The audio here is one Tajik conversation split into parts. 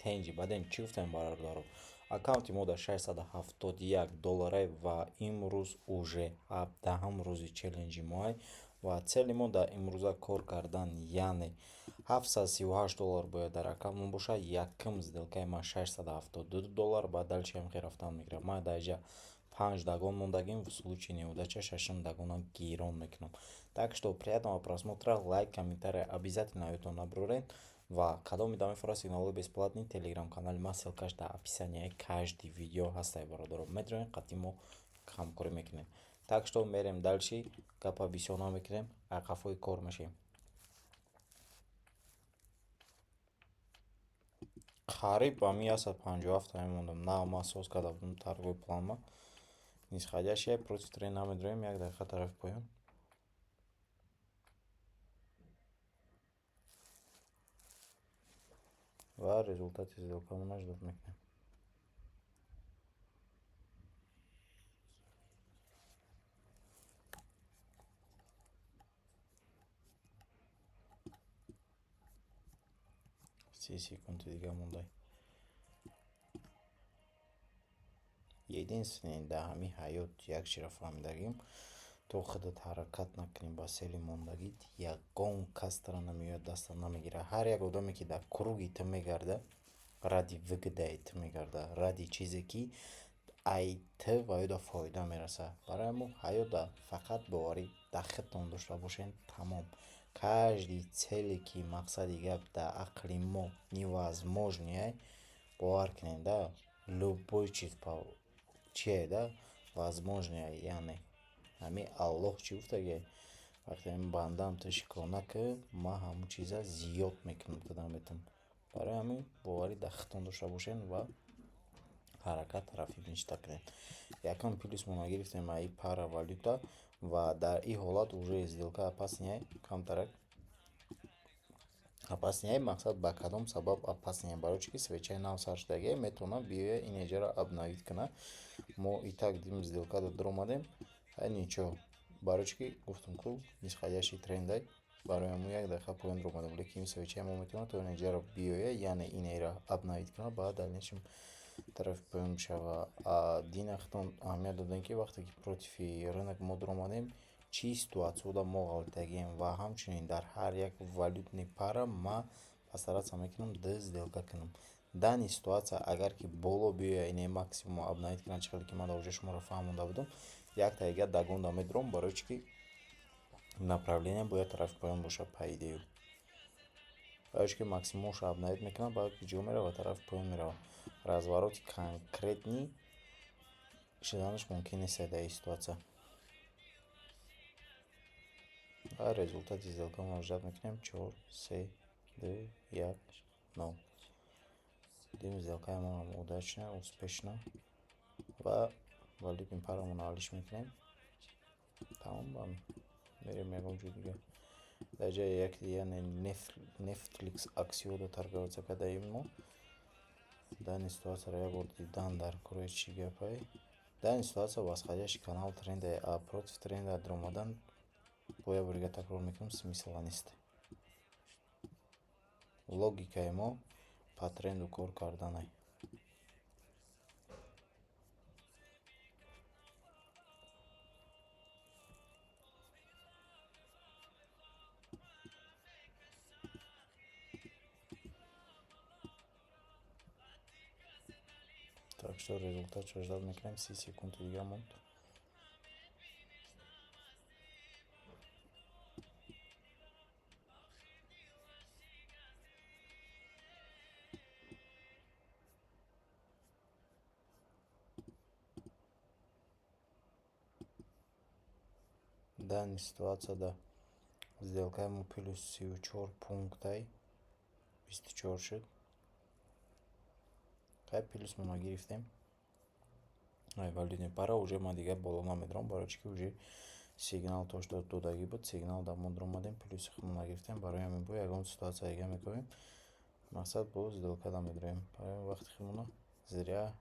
Тенҷи баъден чӣ гуфтем, бародаро? Аккаунти мо дар 671 долларай ва имрӯз уже 17-ҳам рӯзи челленҷи моай ва цели мо дар имрӯза кор кардан, яъне 738 доллар бояд дар аккаунтмон бошад. Якум сделкаи ман 672 доллар, баъд дальше ҳам хел рафтан мегирад. Ман дар инҷа панҷ догон мондагим, в случае неудача шашум догона гирон мекунам. Так что приятного просмотра, лайк, комментария обязательно ёдтон набуроред ва кадоми да мефорад сигналҳои бесплатный, телеграм-канали ман ссылкаш дар описанияи каждый видео ҳастай, бародаро. Метавонед, қатъи мо ҳамкорӣ мекунем. Так что мерем дальше, гапа бисёр намекунем, қафои кор мешавем. Қариб ҳамин 157 мемондам. На, ман соз карда будам торговый планма. Нисходящая, против тренд намедроем, як дақиқа тарафи поён. Ва результати сделкамона ждать мекунем. 30 секунди дига мондай. Единственное, дар ҳамин ҳаёт як чизро фаҳмидагим: то худат ҳаракат накунӣ ба цели мондагит, ягон кас туро намеояд, дастат намегирад. Ҳар як одаме, ки дар круги ту мегардад, ради выгодаи ту мегардад, ради чизе, ки ай ту ва ё да фоида мерасад. Барои ҳамин ҳаётда фақат боварӣ дар худтон дошта бошед, тамом. Каждый целе, ки мақсади гап дар ақли мо невозможный, бовар кунед, да, любой чиз чие да возможный, яъне ҳамин Аллоҳ чӣ гуфтагиай? Вақте ҳамин бандаам ту шукрона кӣ, ман ҳамун чиза зиёд мекунам, ту наметавон. Барои ҳамин боварӣ дар худтон дошта бошед ва ҳаракат тарафи мечта кунед. Якум плюсмона гирифтем аи пара валюта ва дар ин ҳолат уже сделка опасный, камтарак опасный. Мақсад ба кадом сабаб опасный? Барои чӣ ки свечаи нав сар шудагиай, метавонад биёяд, ин эҷаро обновить кунад. Мо и так дидем, сделкада дуромадем, ай ничо. Барои чӣ ки гуфтам ку, нисходящий трендай, барои ҳамун як дақиқа поён дуромадем, лекин ин свечаи мо метавонад то ин эҷаро биёяд, яъне инеро обновить кунад, баъд дальнейшем тарафи поён бишавад. Дина худтон аҳамият додем, ки вақте ки против рынок мо дуромадем, чӣ ситуатсияда мо ғалтидагием ва ҳамчунин дар ҳар як валютный пара ман постараться мекунам ду сделка кунам. Данный ситуация, агар ки боло биёяд, ине максимум обновить кунад, чӣ хеле ки ман дар оҷа шуморо фаҳмонда будам, якта дига догонда медуром, барои чӣ ки направление бояд тарафи поён бошад по идее. Барои чӣ ки максимумшо обновить мекунад, баъд ҷо меравад, тарафи поён меравад. Развороти конкретный шуданаш мумкин нест дар ин ситуация. Ва результати сделкаро ждать мекунем: чор, се, ду, як, нол. Дидем, сделкаи мо удачно, успешно ва валютный парамонро алиш мекунем. Тамом, мерем ягон ҷои дига. Дар ҷои як, яъне Netflix аксиёро торговаться кардаем мо. Данный ситуацияро як бор дидан дар кори чӣ гапай. Данный ситуация восходящий канал тренда, а против тренда дуромадан, бо як бор дига такрор мекунам, смысла нест. Логикаи мо по тренду кор карданай. Так что результатшо ждать мекунем, 30 секунди дига монд. Данный ситуацияда сделкаи мо плюс 34 пунктай, 24 шуд. Хай, плюсмонро гирифтем. Валютный пара уже ман дигар боло намедорам, барои чӣ ки уже сигнал то что додагӣ буд, сигнал дар мо дуромадем, плюси худмонро гирифтем. Барои ҳамин бо ягон ситуация дига мекунем, мақсад бо сделка намедорем. Барои вақти худмонро зря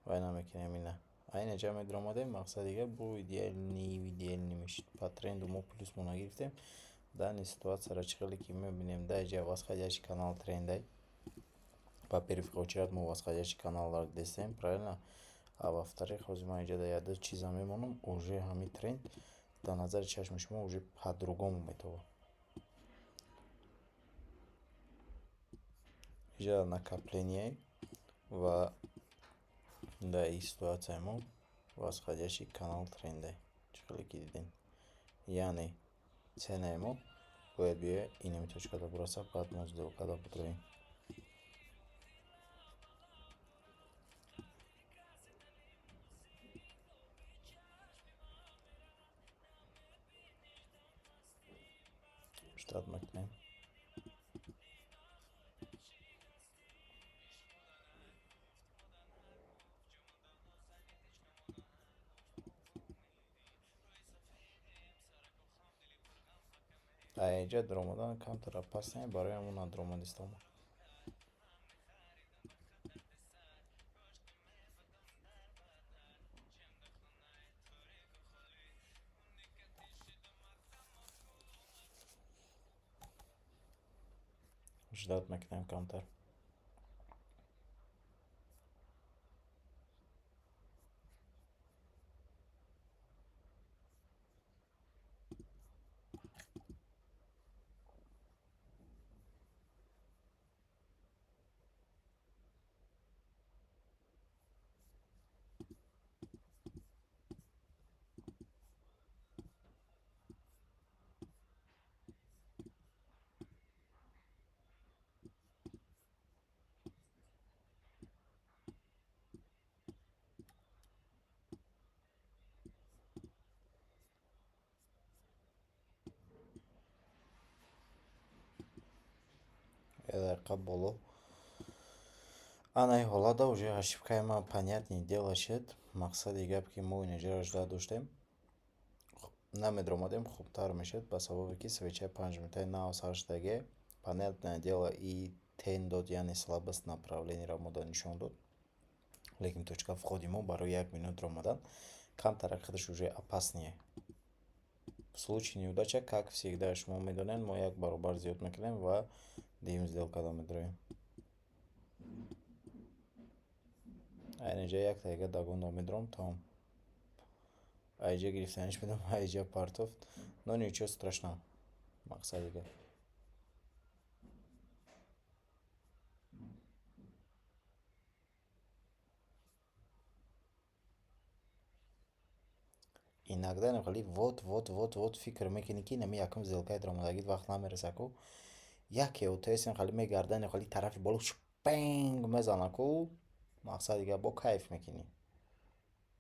вай намекунем ина. А инаҷа медуромадем, мақсад дигар бо идеальный, идеальный мешид. По тренду мо плюсмонро гирифтем. Данный ситуацияро чӣ хеле ки мебинем, дар ҷа восходящий канал трендай. Во-первых, очередь мо восходящий каналро дидестем, правильно? А во-вторых, ҳозир ман инҷа дар як чиза мемонам, уже ҳамин тренд дар назари чашми шумо уже по-другому метобад. Инҷа накопление ва дар ин ситуатсияи мо восходящий канал тренде, чӣ хеле ки дидем. Яъне ценаи мо бояд биёяд инами точкада бирасад, баъд мо сделкада бидроем. Ждать мекунем. Инҷа даромадан камтар опасне, барои ҳамон надаромадистам. Ждать мекунем камтар. Як дақиқа боло. Ана ин ҳолатда уже ошибкаи ман, понятное дело, шуд. Мақсади гап, ки мо инҷаро ждать доштем, намедаромадем, хубтар мешуд, ба сабабе ки свечаи панҷминутаи нав сар шудагие. Понятное дело, и тень дод, яъне слабость направлениеро мода нишон дод. Лекин точка входи мо барои як минут омадан камтарак худаш уже опаснее. В случае неудача, как всегда, шумо медонед, мо як баробар зиёд мекунем ва дуюм сделкада медроем. Айниҷа як дақиқа догонда медром, тамом. Айҷа гирифтаниш медам, айҷа партофт. Но ничего страшного. Мақсади гап. Иногда хеле вот, вот, вот, вот фикр мекунӣ, ки инами якум сделкаи даромадагит вақт намераса ку. Яке ОТС хеле мегардан, хеле тарафи боло шпенг мезана ку. Мақсади гап, бо кайф мекунӣ.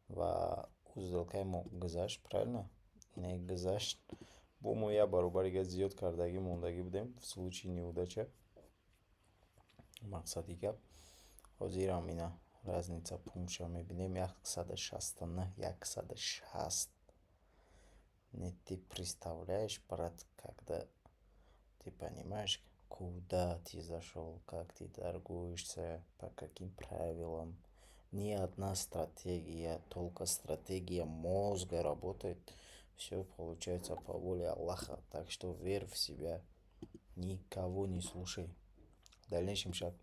Ва ӯ сделкаи мо гузашт, правильно? Не гузашт. Бо мо як баробарига зиёд кардагӣ мондагӣ будем в случае неудача. Мақсади гап. Ҳозирам ина разница пунктша мебинем, 169, 160. Не, ты представляешь, брат, когда ты понимаешь, куда ты зашёл, как ты торгуешься, по каким правилам. Ни одна стратегия, только стратегия мозга работает. Всё получается по воле Аллаха. Так что верь в себя, никого не слушай. В дальнейшем шаг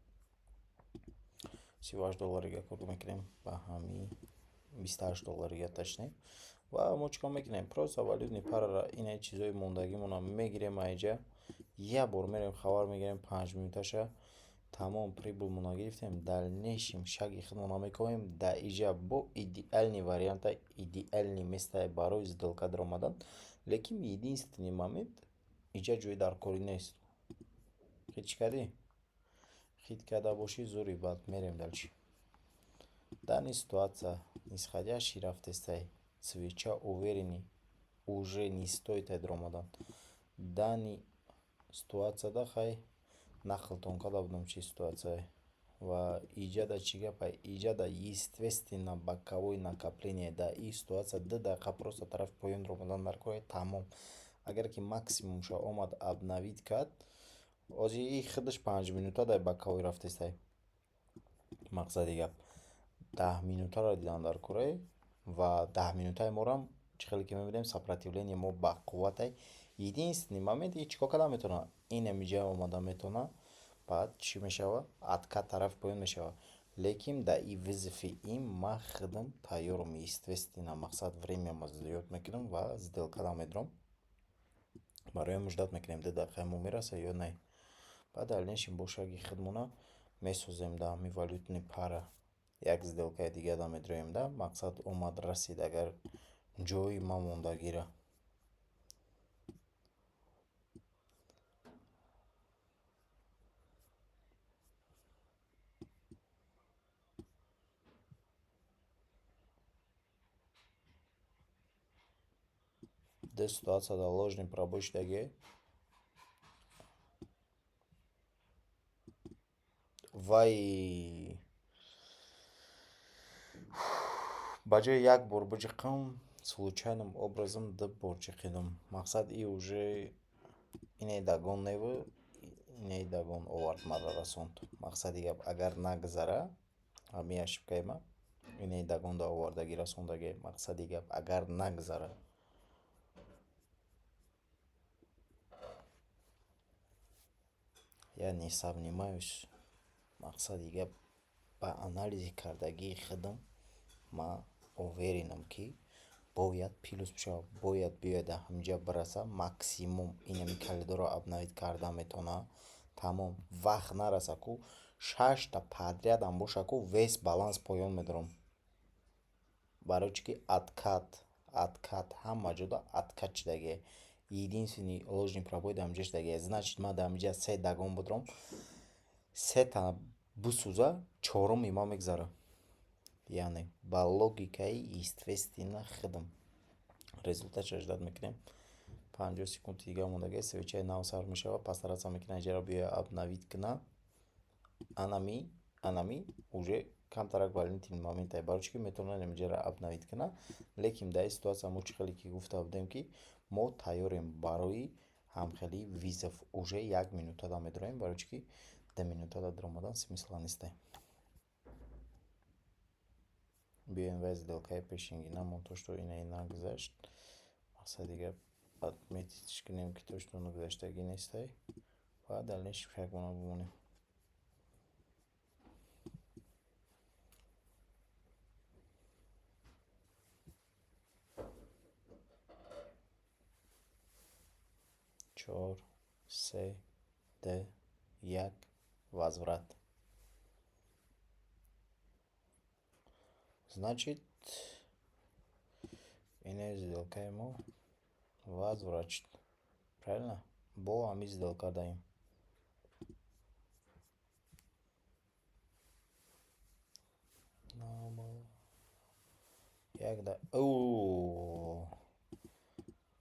38 долларига кор мекунем, ба ҳамин 28 долларига, точнее. Ва мо чӣ кор мекунем? Просто валютный параро, инаи чизҳои мондагимонро мегирем, айҷа як бор мерем, хабар мегирем панҷминуташа, тамом, прибылмонро гирифтем. Дальнейшем шаги худмонро мекунем. Дар иҷа бо идеальный варианта, идеальный место барои сделка даромадан, лекин единственный момент, иҷа ҷои даркорӣ нест. Хит чӣ кардӣ? Хит карда бошӣ, зури, баъд мерем дальше. Данный ситуация нисходящий рафтестай, свеча уверенный, уже не стоит даромадан. Данный ситуатсияда хай нақлтон карда будам, чӣ ситуатсияе. Ва иҷада чӣ гапа? Иҷада, естественно, боковое накопление. Дар ин ситуатсия 2 дақиқа просто тарафи поён омадан дар кор, тамом. Агар ки максимумша омад, обновить кард, ҳозир и худаш 5 минута дар боковой рафтестай. Мақсади гап, 10 минутаро дидан дар корае ва 10 минутаи морам, чӣ хеле ки мебинем, сопротивление мо бақувватай. Единственный момент, и чӣ кор карда метавонад? Инамиҷа омада метавонад. Баъд чӣ мешавад? Откат тарафи поён мешавад. Лекин дар и вызови им ман худам тайёрам, естественно, мақсад, времяма зиёд мекунам ва сделкада медурам. Барои ҳамин ждать мекунем, 2 дақиқаи мо мерасад ё не. Баъд дальнейшем бо шаги худмона месозем. Дар ҳамин валютный пара як сделкаи дигара медуроем да, мақсад, омад расид, агар ҷои ман мондагира. Ду ситуатсияда ложный пробой шудагӣ. Вай, ба ҷои як бор биҷиқам, случайным образом ду бор ҷиқидам. Мақсад, и уже ине догон неву ине догон овард, маро расонд. Мақсади гап, агар нагзара ҳамин ошибкаи ман, ине догонда овардагӣ расондагӣ. Мақсади гап, агар нагзара. Я не сомневаюсь, мақсади гап, ба анализи кардагии худам ман уверенам, ки бояд плюс бишавад, бояд биёяд, дар ҳаминҷа бираса, максимум инами коридорро обновить карда метавонад. Тамом, вақт нараса ку, шашта подрядам боша ку, весь баланс поён медорам. Барои чӣ ки откат, откат ҳама ҷода откат шудагиа. Единственный ложный пробой дар ҳаминҷа шудагиа. Значит, ман дар ҳаминҷа се догон будорам, сета бисӯза, чоруми ман мегзара. Яъне ба логикаи естественно худам результатша ждать мекунем. 50 секунди дига мондагиа, свечаи нав сар мешавад, постараться мекунам инҷаро биёя обновить кунам. Анами уже камтарак волнительный моментае, барои чӣ ки метавонад инҷаро обновить кунад. Лекин дар ин ситуатсия мо чӣ хеле ки гуфта будем, ки мо тайёрем барои ҳамхелии вызов, уже як минутада медуроем, барои чӣ ки 2 минутада дуромадан смысла несте. Биёем вай сделкаи пешингинамон, то что инаи нагузашт. Мақсади гап, отметить кунем, ки то что нагузаштагӣ нестай, ва дальнейший шагмона бимонем. Чор, се, ду, як, возврат. Значит, ине сделкаи мо возврат шуд, правильно? Бо ҳамин сделка даем. Як да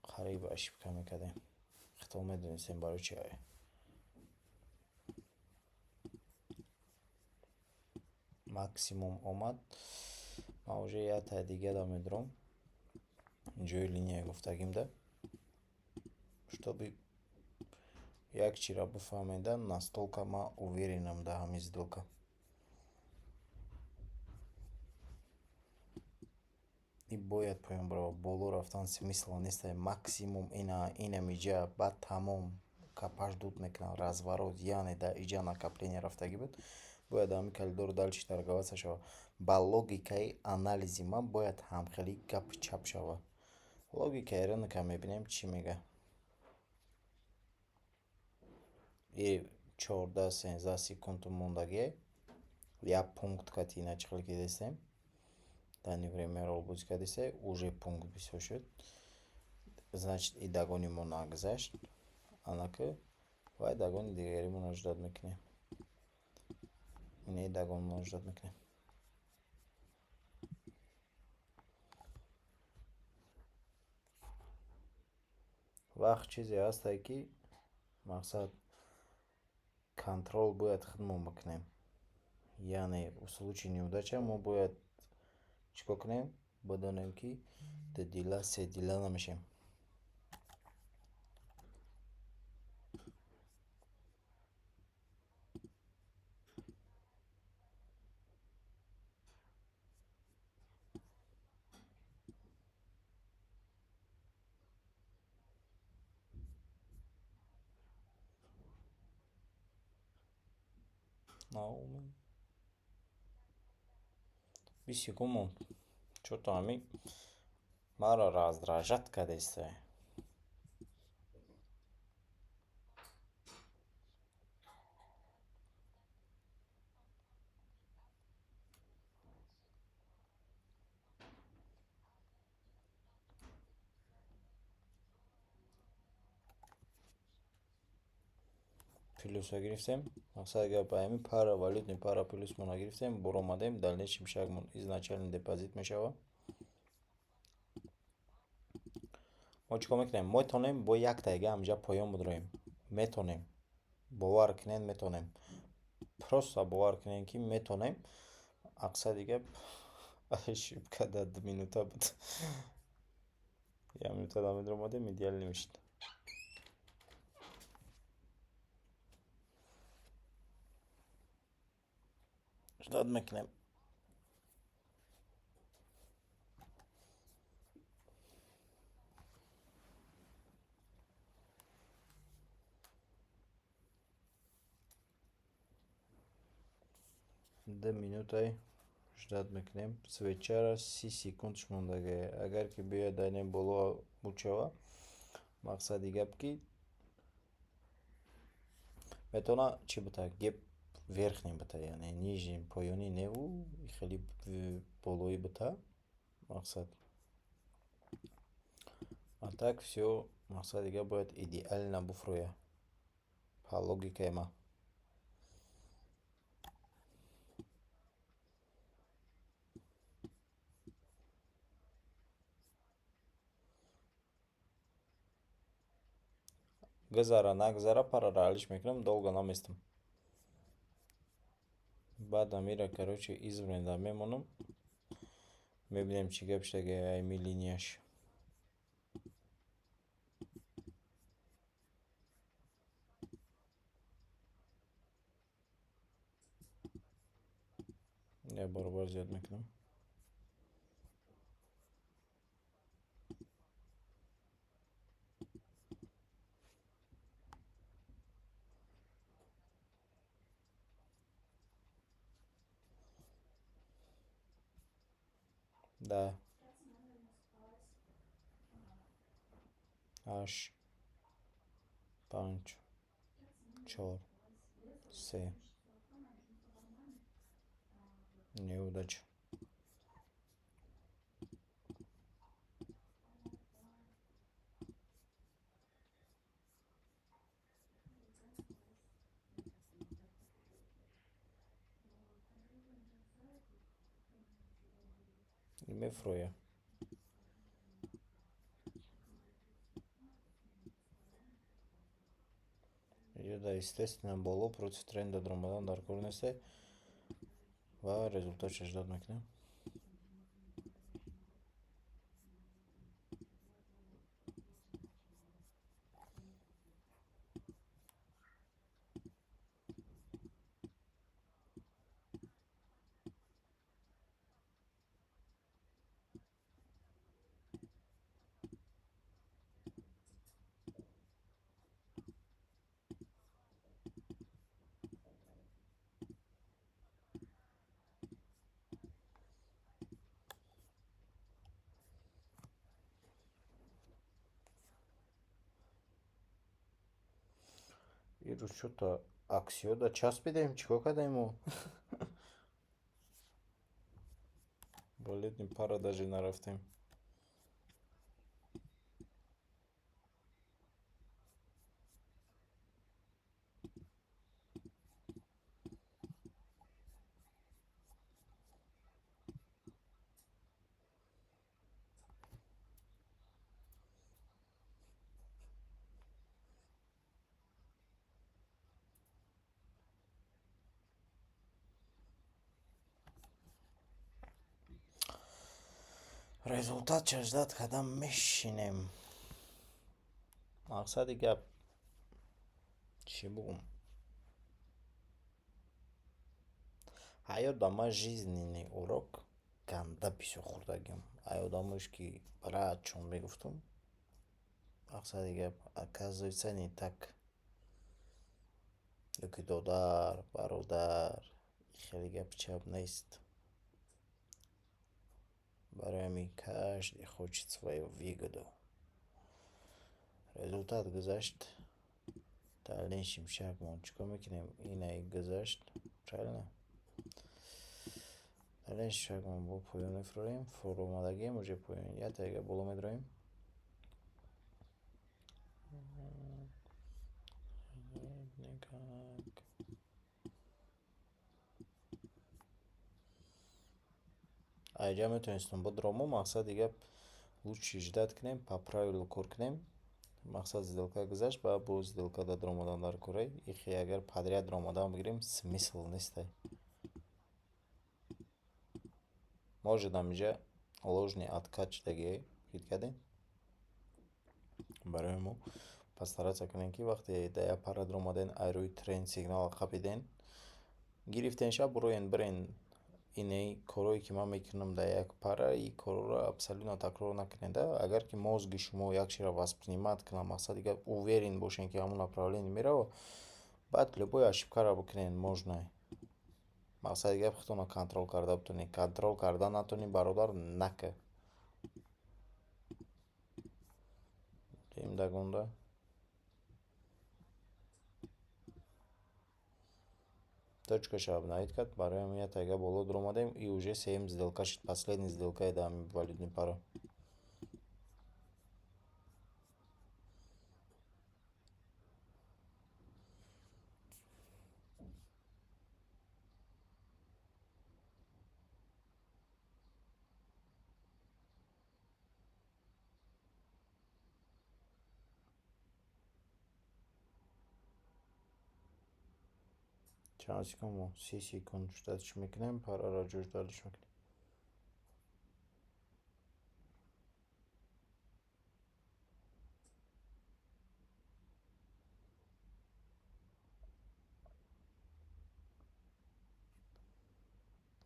қариб ошибка мекардем. Хато медонистем барои чи. Максимум омад. Ман уже якта дигара медурам ҷои линия гуфтагимда, чтобы як чиро бифаҳмеда, настолько ман уверенам дар ҳамин сделка. И бояд поён баравад, боло рафтан смысла нест. Максимум ина инамиҷа, баъд тамом, капаш дуд мекунад, разворот, яъне дар иҷа накопление рафтагӣ буд, бояд ҳамин коридор дальше торговаться шавад. Ба логикаи анализи ман бояд ҳамхелӣ гапи чап шавад. Логикаи рынка мебинем, чӣ мегӯяд. И 14-13 секунд мондагие, як пункт кати ина чӣ хел кидастем, данный времяро бозӣ кардиста, уже пункт бисёр шуд. Значит, и догони мо нагузашт, анаки вай догони дигаримонро ждать мекунем, инаи догонмонро ждать мекунем. Вақт чизе ҳастае, ки мақсад, контроль бояд худмон бикунем. Яъне в случае неудача мо бояд чӣ кор кунем? Бидонем, ки дудила седила намешем. Наомед. 20 секунд монд. Чё-то ҳамин маро раздражать кардеста. Плюса гирифтем. Мақсади гап, ба ҳамин пара, валютный пара плюсмона гирифтем, буромадем. Дальнейший шагмон изначальный депозит мешавад. Мо чӣ кор мекунем? Метавонем бо яктаига ҳаминҷа поён бидроем. Метавонем, бовар кунед, метавонем. Просто бовар кунед, ки метавонем. Мақсади гап, ошибка дар 2 минута буд. Як минута дар медромадем, идеально мешуд. Ждать мекунем. 2 минутай ждать мекунем. Свечара 30 секундш мондагае. Агар ки биёяд, айнен боло бучава, мақсади гап, ки метавона чӣ бита, гэп верхний бита, яъне нижний, поёнӣ неву, хеле болоӣ бита мақсад. А так всё, мақсади гап, бояд идеально буфурӯяд по логикаи ман. Гузара нагузара, параро ҳаллиш мекунам, долго наместам. Баъд амира, короче, избранныйда мемонам. Мебинем, чӣ гап шудагай ами линияш. Як баробар зиёд мекунам. Да. Ҳашт, панҷ, чор, се. Неудача. Мефурӯяд. Инҷо, естественно, боло против тренда даромадан дар кор несте ва результатша ждать мекунем. Ин рӯз чё-то аксиёда часпидем, чӣ кор кардем мо? Валютный пара даже нарафтем. Результатша ждать карда мешинем. Мақсади гап, чӣ бугум? Ҳаёт ба ман жизненный урок ганда бисёр хӯрдагиам. Ай одамош, ки брат чун мегуфтум, мақсади гап, оказывается, не так. Ё ки додар, бародар, хеле гапи чап нест. Барои ҳамин каждый хочет свою выгоду. Результат гузашт. Дальнейший шагмон чӣ кор мекунем? Инаи гузашт, правильно? Дальнейший шагмон бо поён мефурорем. Фуромадагием уже поён. Як дақиқа боло медроем. Никак. Айҷа метавонистем бидромо, мақсади гап, лучше ждать кунем, по правилу кор кунем. Мақсад, сделка гузашт, баъд боз сделка да даромадан дар кораи. Ихе агар подряд даромадан бигирем, смысл нестай. Может, ҳаминҷа ложный откат шудагие, фикр кардем? Барои мо постараться кунем, ки вақте дар як пара даромаден, ай рӯи тренд сигнал қапиден, гирифтен, шаб буроен, бирен. Инаи корое ки ман мекунам дар як пара, ин корҳоро абсолютно такрор накунед. Агар ки мозги шумо як чизро воспринимать кунад, мақсади гап, уверен бошед, ки ҳамон направление меравад, баъд любой ошибкаро бикунед, можно. Мақсади гап, худтонро контрол карда битонед. Контрол карда натонӣ, бародар, накун. Дем догонда. Точкаша обновить кард, барои ҳамин як дақиқа боло дуромадем, и уже сеюм сделка шуд, последний сделкаи дар ҳамин валютный пара. Чанд секунд мо? 30 секунд ждать мекунем, параро ҷош далиш мекунем.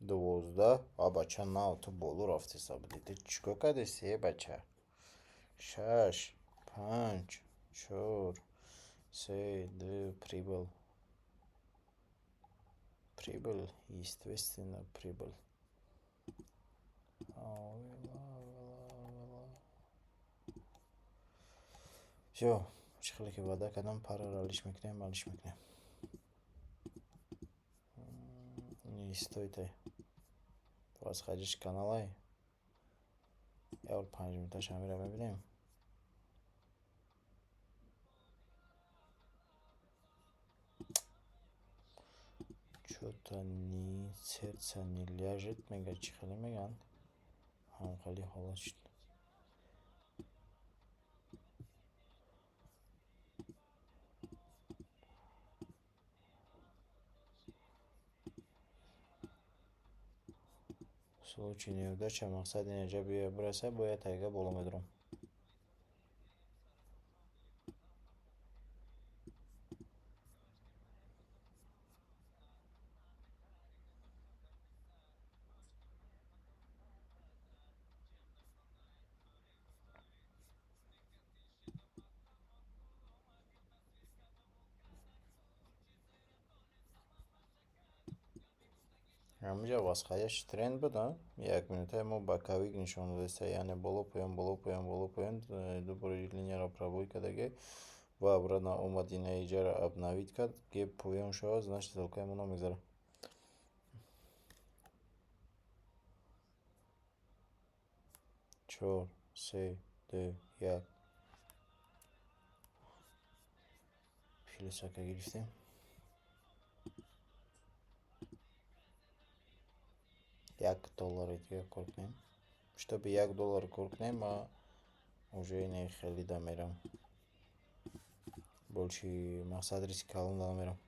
12. А бача, нав ту боло рафтеса будӣ. Ту чӣ кор кардеси, э бача? Шаш, панҷ, чор, се, ду, прибыль. Прибыль, естественно, прибыль. Авела, авела, авела. Всё, чӣ хеле ки ваъда кардам, параро алиш мекунем, алиш мекунем. Не стойте. Восходящий каналай. Як бор 5 минуташ ҳамира мебинем. Чё-то ни сердце не ляжет, мега, чӣ хеле мегӯянд? Ҳамхели ҳолат шуд. Случай неудача, мақсад, инҷа биёя бираса, бояд тайга боло медурам. Ҳаминҷа восходящий тренд буд, а? Як минутаи мо боковик нишон додааст, яъне боло поён, боло поён, боло поён, ду бори линияро пробой кардагӣ ва обратно омад, ина иҷаро обновить кард, гэп поён шавад, значит, сделкаи мо намегзарад. Чор, се, ду, як. Плюсака гирифтем. 1 доллари дига кор кунем. Чтобы 1 доллар кор кунем, ма уже инаи хеле да мерам. Больше, мақсад, риски калон да намерам.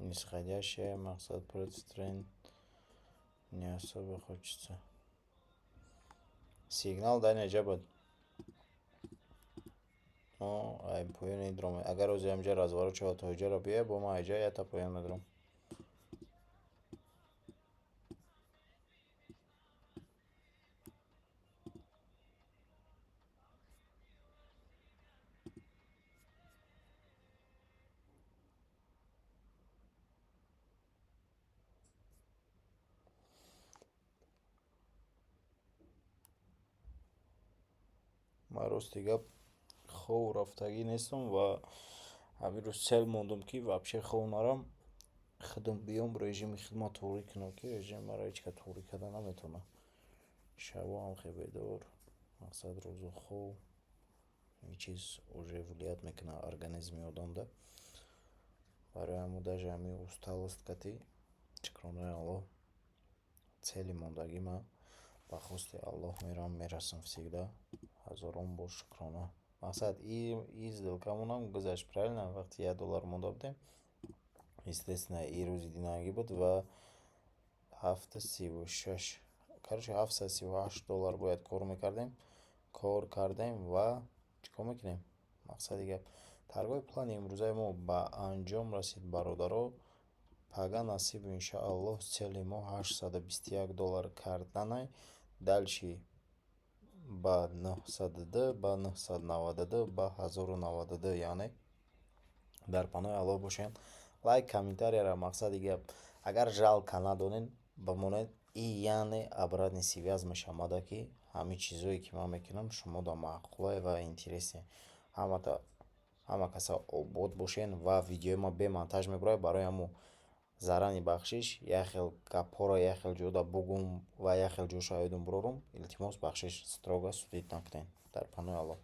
Нисходящая, мақсад, против тренд не особо хочется. Сигнал дар инҷа буд. Мо ай поёни дуром. Агар ози ҳаминҷа разворот шавад, то иҷаро биёяд, бо ман иҷа якта поён медурам. Ман, рости гап, хов рафтагӣ нестам ва ҳамин рӯз цель мондум, ки вообще хов нарам, худам биём, режими худма туғрӣ кунам, ки режими маро ҳеҷ кас туғрӣ карда наметавонад. Шабо ҳам хел бедор, мақсад, рӯзу хов, ин чиз уже влиять мекунад организми одамда. Барои ҳамун даже ҳамин усталость кати, шукронаи Аллоҳ, цели мондагӣ ман ба хости Аллоҳ мерам, мерасам всегда. Ҳазорон бор шукрона. Мақсад, и сделкамонам гузашт, правильно? Вақте 1 доллар монда будем, естественно, и рӯзи динагӣ буд ва 7,36, короче, 738 доллар бояд кор мекардем. Кор кардем ва чӣ кор мекунем? Мақсади гап, торговый плани имрӯзаи мо ба анҷом расид, бародаро. Пага насиб, иншоаллоҳ, цели мо 821 доллар карданай. Дальше ба 902, ба 992, ба 1092, яъне дар паноҳи Аллоҳ бошед. Лайк, комментарияро, мақсади гап, агар жалко надонед, бимонед. И яъне обратный связь мешавад, ки ҳамин чизое, ки ман мекунам, шумода маъқулае ва интересне. Ҳамата, ҳама каса обод бошед ва видеои ма бе монтаж мебурад. Барои ҳамун заранее бахшиш, як хел гапҳоро як хел ҷода бугум ва як хел ҷоша ёдум бурорум. Илтимос, бахшиш, строго судить накунед. Дар паноҳи Аллоҳ.